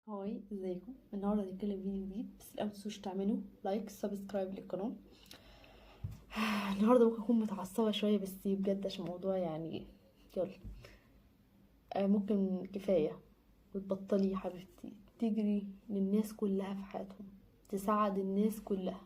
Hi، ازيكم؟ النهارده هنتكلم فيديو جديد، بس الاول متنسوش تعملوا like subscribe للقناة. النهارده ممكن اكون متعصبه شوية، بس بجد عشان الموضوع يعني يلا. ممكن كفاية وتبطلي يا حبيبتي تجري للناس كلها في حياتهم، تساعد الناس كلها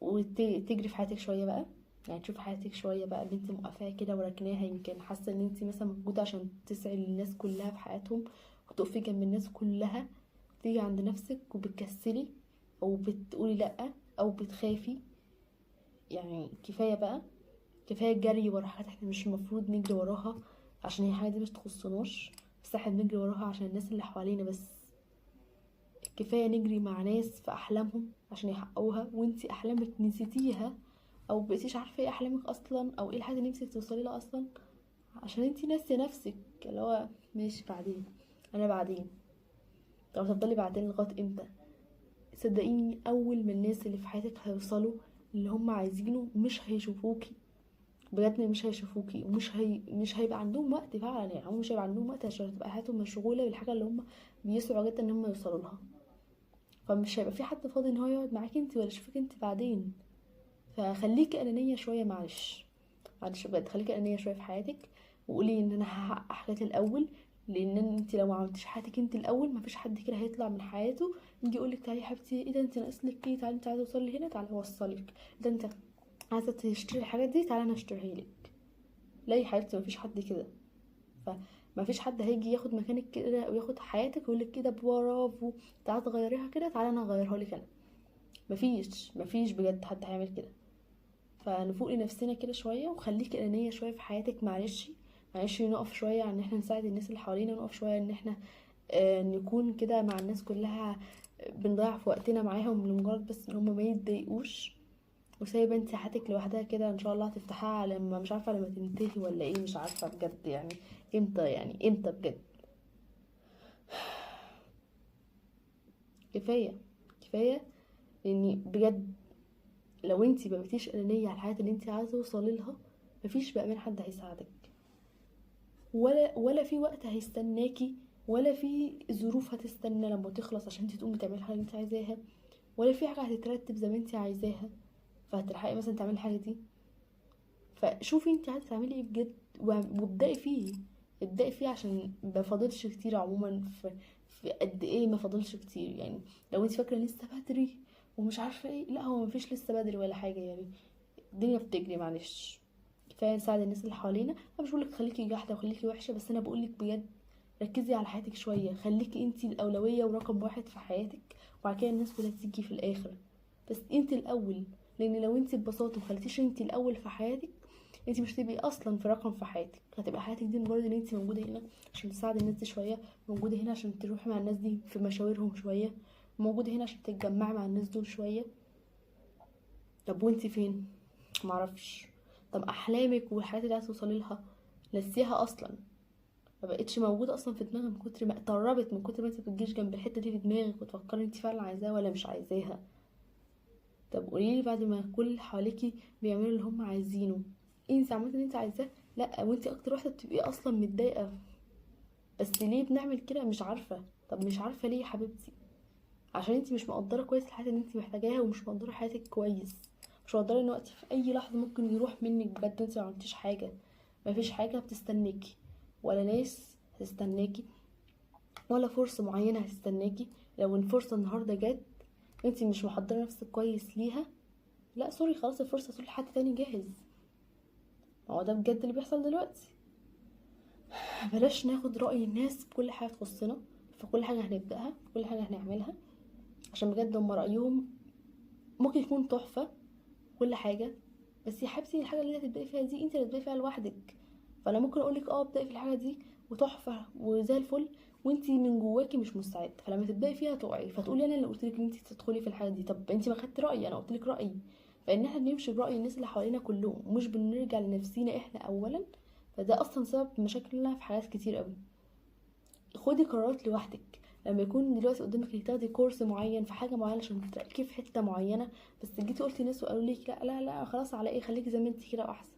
وتجري في حياتك شوية بقى. يعني تشوف حياتك شوية بقى اللي انت موقفاها كده وراكناها. يمكن حاسه ان انت مثلا موجودة عشان تسعي للناس كلها في حياتهم وتقفي جنب الناس كلها، تيجي عند نفسك وبتكسلي او بتقولي لا او بتخافي. يعني كفاية بقى، كفاية جري ورا حاجات احنا مش المفروض نجري وراها، عشان هي حاجة دي مش تخصناش، بس احنا بنجري وراها عشان الناس اللي حوالينا بس. كفاية نجري مع ناس في احلامهم عشان يحققوها، وانتي احلامك نسيتيها او بقيتيش عارفه ايه احلامك اصلا، او ايه الحاجة اللي نفسك توصلي لها اصلا، عشان انتي ناسيه نفسك. اللي هو ماشي بعدين، انا بعدين. طب هتفضلي بعدين لغاية امتى؟ صدقيني اول ما الناس اللي في حياتك هيوصلوا اللي هم عايزينه مش هيشوفوكي، بجد مش هيشوفوكي، ومش هي... مش هيبقى عندهم وقت فعلا. يعني هم مش هيبقى عندهم وقت عشان هتبقى حياتهم مشغولة بالحاجة اللي هم بيسعوا جدا ان هم يوصلوا لها. فمش هيبقى في حد فاضي ان هو يقعد معاكي انت ولا يشوفك انت بعدين. فخليكي انانية شوية، معلش معلش بجد خليكي انانية شوية في حياتك، وقولي ان انا هحقق حاجاتي الاول، لان انت لو ما عملتيش حياتك انت الاول مفيش حد كده هيطلع من حياته يجي يقولك تعالي يا حبيبتي، ايه ده انت ناقص لك ايه، تعالي انت عايزه توصلي هنا، تعالي اوصلك، ده انت عايزه تشتري الحاجات دي، تعالي انا اشتريها لك. لا يا حبيبتي مفيش حد كده. فمفيش حد هيجي ياخد مكانك كده وياخد حياتك ويقولك كده برافو تعالي تغيريها كده، تعالي انا هغيرها لك انا. مفيش بجد حد هيعمل كده. فنفوق لنفسنا كده شوية، وخليكي انانية شوية في حياتك، معلش معلش نقف شوية عن ان احنا نساعد الناس اللي حوالينا، نقف شوية ان احنا نكون كده مع الناس كلها، بنضيع في وقتنا معاهم لمجرد بس ان هم ما يتضايقوش. وسايبه انت حياتك لوحدها كده، ان شاء الله هتفتحها لما مش عارفه لما تنتهي ولا ايه، مش عارفه بجد يعني امتى، يعني امتى بجد. كفاية كفاية، لاني بجد لو انتي ما بقيتيش انانية على الحاجات اللي انتي عايزه توصلي لها مفيش بقى من حد هيساعدك، ولا في وقت هيستناكي، ولا في ظروف هتستنى لما تخلص عشان انتي تقومي تعملي الحاجة اللي انتي عايزاها، ولا في حاجة هتترتب زي ما انتي عايزاها فهتلحقي مثلا تعملي الحاجة دي. فشوفي انتي عايزه تعملي ايه بجد وابدأي فيه، ابدأي فيه عشان ما فاضلش كتير عموما. في قد ايه ما فاضلش كتير. يعني لو انتي فاكره لسه بدري ومش عارفه ايه، لا هو مفيش لسه بدري ولا حاجة، يعني الدنيا بتجري معلش. كفاية نساعد الناس اللي حوالينا. انا مش بقولك خليكي جاحده وخليكي وحشة، بس انا بقولك بجد ركزي على حياتك شوية، خليكي انتي الاولوية ورقم واحد في حياتك، وبعد كده الناس كلها تيجي في الاخر، بس انتي الاول. لان لو انتي ببساطة مخليتيش انتي الاول في حياتك، انتي مش هتبقي اصلا في رقم في حياتك. هتبقى حياتك دي مجرد ان انتي موجودة هنا عشان تساعدي الناس دي شوية، موجودة هنا عشان تروحي مع الناس دي في مشاويرهم شوية، موجودة هنا عشان تتجمعي مع الناس دول شوية. طب وانتي فين؟ معرفش. طب احلامك والحاجات اللي عايزه توصلي لها نسيها اصلا، ما بقتش موجودة اصلا في دماغك من كتر ما اتطربت، من كتر ما انت بتجيش جنب الحتة دي في دماغك وتفكري انت فعلا عايزاها ولا مش عايزاها. طب قولي لي بعد ما كل اللي حواليكي بيعملوا اللي هم عايزينه، انت عملتي اللي انت عايزاه؟ لا، وانت اكتر واحدة بتبقي اصلا متضايقة. بس ليه بنعمل كده؟ مش عارفه. طب مش عارفه ليه يا حبيبتي؟ عشان انت مش مقدره كويس الحاجات اللي انت محتاجاها، ومش مقدره حياتك كويس، مش مقدره ان وقت في اي لحظة ممكن يروح منك بجد. انت ما عملتيش حاجة، مفيش حاجة بتستناكي، ولا ناس هتستناكي، ولا فرصة معينة هتستناكي. لو الفرصة النهارده جت انت مش محضرة نفسك كويس ليها، لا sorry خلاص الفرصة تروح لحد تاني جاهز. هو ده بجد اللي بيحصل دلوقتي. بلاش ناخد رأي الناس في كل حاجة تخصنا، في كل حاجة هنبدأها، في كل حاجة هنعملها، عشان بجد هم رأيهم ممكن يكون تحفة كل حاجة، بس يا حبيبتي الحاجة اللي انت هتبدأي فيها دي انت اللي هتبدأي فيها لوحدك. فانا ممكن اقولك ابدأي في الحاجة دي وتحفة وزي الفل، وانت من جواكي مش مستعدة، فلما تبدأي فيها تقعي، فتقولي انا اللي قلتلك ان انت تدخلي في الحاجة دي. طب انت ما خدتي رأيي، انا قلتلك رأيي. فان احنا بنمشي برأي الناس اللي حوالينا كلهم ومش بنرجع لنفسينا احنا اولا، فده اصلا سبب مشاكلنا في حاجات كتير قوي. خدي قرارات لوحدك. لما يكون دلوقتي قدامك انك تاخدي كورس معين في حاجة معينة عشان ترقيكي في حتة معينة، بس جيتي قلتي ناس وقالوا لك لا لا لا خلاص على ايه، خليكي زي ما انت كده واحسن.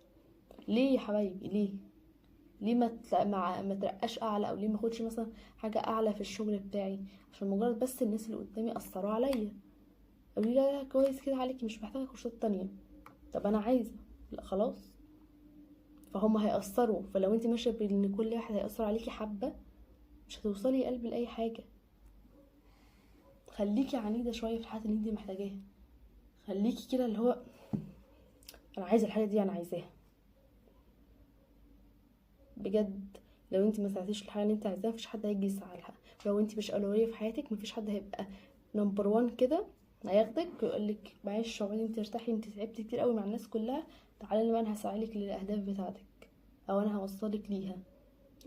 ليه يا حبايبي؟ ليه؟ ليه ما ترقاش اعلى، او ليه ما اخدش مثلا حاجة اعلى في الشغل بتاعي، عشان مجرد بس الناس اللي قدامي اثروا عليا، قالوا لي لا كويس كده عليكي، مش محتاجه كورسات تانية. طب انا عايزه، لا خلاص. فهم هيأثروا. فلو انت ماشية بان كل واحد هيأثر عليكي حبه، مش هتوصلي يا قلبي لاي حاجة. خليكي عنيدة شوية في الحاجات اللي انت محتاجاها، خليكي كده اللي هو انا عايزه الحاجة دي، انا عايزاها بجد. لو انت ما ساعدتيش الحاجة اللي انت عايزاها مفيش حد هيجي يسعى لها. لو انت مش اولوية في حياتك مفيش حد هيبقى number 1 كده هياخدك ويقولك معلش اقعدي انت ارتاحي، انت تعبتي كتير قوي مع الناس كلها، تعالي بقى انا هساعدك للاهداف بتاعتك او انا هوصلك ليها.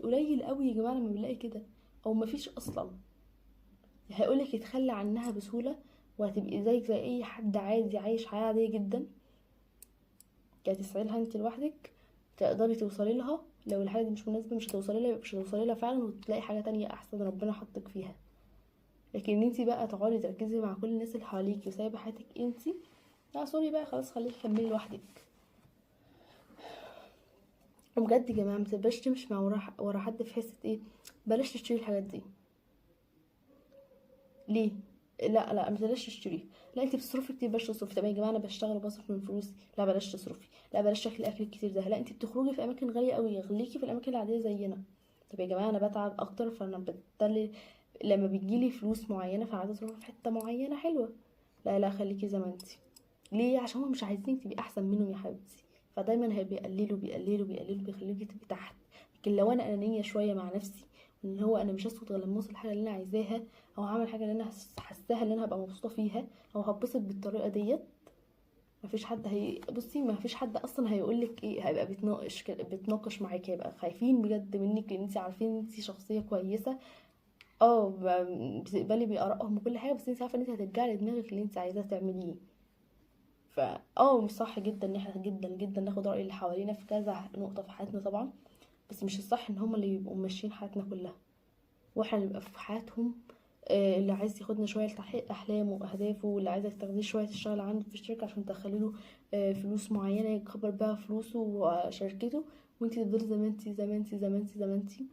قليل قوي يا جماعة لما بنلاقي كده، او مفيش اصلا. هيقولك يتخلى عنها بسهولة، وهتبقي زيك زي اي حد عادي عايش حياة عادية جدا. هتسعي لها انت لوحدك، تقدري توصلي لها. لو الحاجة دي مش مناسبة مش هتوصلي لها، مش هتوصلي لها فعلا، وتلاقي حاجة تانية احسن ربنا حطك فيها. لكن انتي بقى تقعدي تركزي مع كل الناس اللي حواليكي وسايبه حياتك انتي، لا sorry بقى خلاص، خليكي كملي لوحدك. وبجد يا جماعة ما تبقاش تمشي مع ورا حد في حتة ايه، بلاش تشتري الحاجات دي ليه، لا لا ما بلاش تشتري، لا انت بتصرفي كتير بلاش تصرفي. طب يا جماعة انا بشتغل وبصرف من فلوسي، لا بلاش تصرفي، لا بلاش تاكلي اكل كتير ده، لا انت بتخرجي في اماكن غالية قوي، خليكي في الاماكن العادية زينا. طب يا جماعة انا بتعب اكتر، فانا بتدلي لما بتجيلي فلوس معينة فعايزه اصرفها في حتة معينة حلوة، لا لا خليكي زي ما انت. ليه؟ عشان هم مش عايزينك تبقي احسن منهم يا حبيبتي، فدايما هيبقى بيقللوا بيقللوا بيخليكي تبقي تحت. لكن لو انا انانية شوية مع نفسي، ان هو انا مش هسكت غير لما اوصل الحاجة اللي انا عايزاها، او هعمل حاجة اللي انا حاساها اللي انا هبقى مبسوطة فيها، او هتبسط بالطريقة ديت، مفيش حد هي بصي مفيش حد اصلا هيقولك ايه، هيبقى بيتناقش معاكي، هيبقى خايفين بجد منك، لان انت عارفين ان انت شخصية كويسة، بتقبلي بارائهم وكل حاجة، بس انت عارفه ان انت هترجعي لدماغك اللي انت عايزاه تعمليه. فا مش صح جدا ان احنا جدا جدا ناخد راي اللي حوالينا في كذا نقطة في حياتنا طبعا، بس مش الصح ان هم اللي يبقوا ماشيين حياتنا كلها، واحنا اللي نبقى في حياتهم. اللي عايز ياخدنا شوية لتحقيق احلامه واهدافه، واللي عايزك تاخديه شوية تشتغل عنده في الشركة عشان تدخلي له فلوس معينة يكبر بيها فلوسه وشركته، وانتي تفضلي زي ما انتي زي ما انتي زي ما انتي زي ما انتي.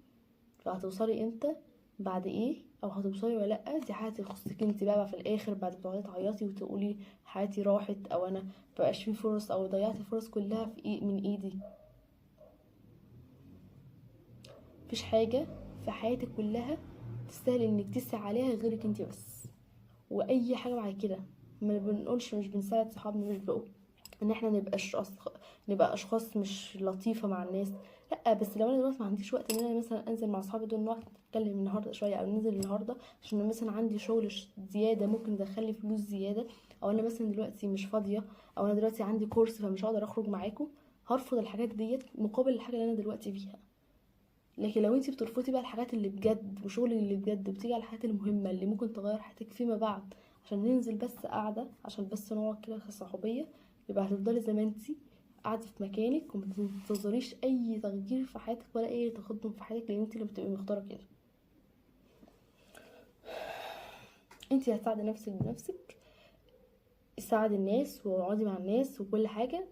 فهتوصلي امتى؟ بعد ايه؟ او هتوصلي ولا لا؟ دي حاجة تخصك انتي بقى في الاخر، بعد ما تقعدي تعيطي وتقولي حياتي راحت، او انا مبقاش في فرص، او ضيعت الفرص كلها في إيه من ايدي. مفيش حاجة في حياتك كلها تستاهل انك تسعي عليها غيرك انت بس، واي حاجة بعد كده ما بنقولش مش بنساعد صحابنا، مش بنقول ان احنا نبقى اشخاص مش لطيفة مع الناس، لا، بس لو انا دلوقتي ما عنديش وقت ان انا مثلا انزل مع اصحابي دول نقعد نتكلم النهارده شوية، او ننزل النهارده عشان انا مثلا عندي شغل زيادة ممكن يدخل لي فلوس زيادة، او انا مثلا دلوقتي مش فاضية، او انا دلوقتي عندي كورس فمش هقدر اخرج معاكم، هرفض الحاجات ديت مقابل الحاجة اللي انا دلوقتي فيها. لكن لو انتي بترفضي بقى الحاجات اللي بجد وشغل اللي بجد، وبتيجي على الحاجات المهمة اللي ممكن تغير حياتك فيما بعد عشان ننزل بس قاعدة، عشان بس نقعد كده كصحوبيه، يبقى هتفضلي زي ما انتي قاعدة في مكانك، وما تنتظريش اي تغيير في حياتك ولا اي تقدم في حياتك، لان انتي اللي بتبقي مختاره كده. انتي هتساعدي نفسك بنفسك، ساعدي الناس واقعدي مع الناس وكل حاجة،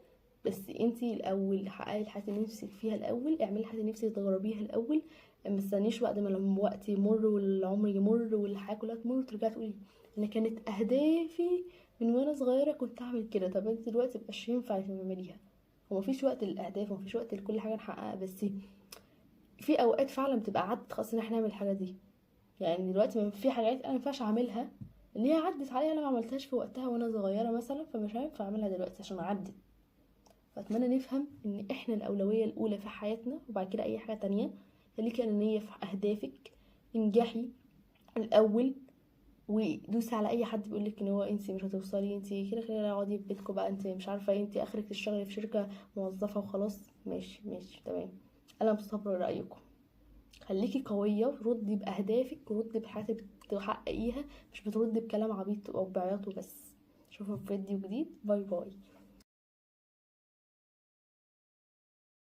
بس انتي الاول حققي الحاجات اللي نفسك فيها الاول، اعملي الحاجات اللي نفسك تجربيها الاول، ما تستنيش وقت ما لما الوقت يمر والعمر يمر والحياة كلها تمر وترجعي تقولي انا كانت اهدافي من وانا صغيرة كنت اعمل كده. طب انت دلوقتي مبقاش ينفع تعمليها، ومفيش وقت للاهداف ومفيش وقت لكل حاجة نحققها، بس في اوقات فعلا بتبقى عدت خلاص ان احنا نعمل الحاجة دي. يعني دلوقتي في حاجات انا ما ينفعش اعملها ان هي عدت عليا، انا ما عملتهاش في وقتها وانا صغيرة مثلا، فمش هينفع اعملها دلوقتي عشان عدت. فاتمنى نفهم ان احنا الاولوية الاولى في حياتنا، وبعد كده اي حاجة تانية. خليكي انانية في اهدافك، انجحي الاول، ودوسي على اي حد بيقولك ان هو انتي مش هتوصلي، انتي كده كده اقعدي في بيتكم بقى، انتي مش عارفه ايه، انتي اخرك تشتغلي في شركة موظفة وخلاص. ماشي ماشي تمام، انا مستغربه رايكم. خليكي قوية وردي باهدافك، وردي بحياتك تحققيها، مش بتردي بكلام عبيط او بعياط وبس. اشوفكم في فيديو جديد، bye bye.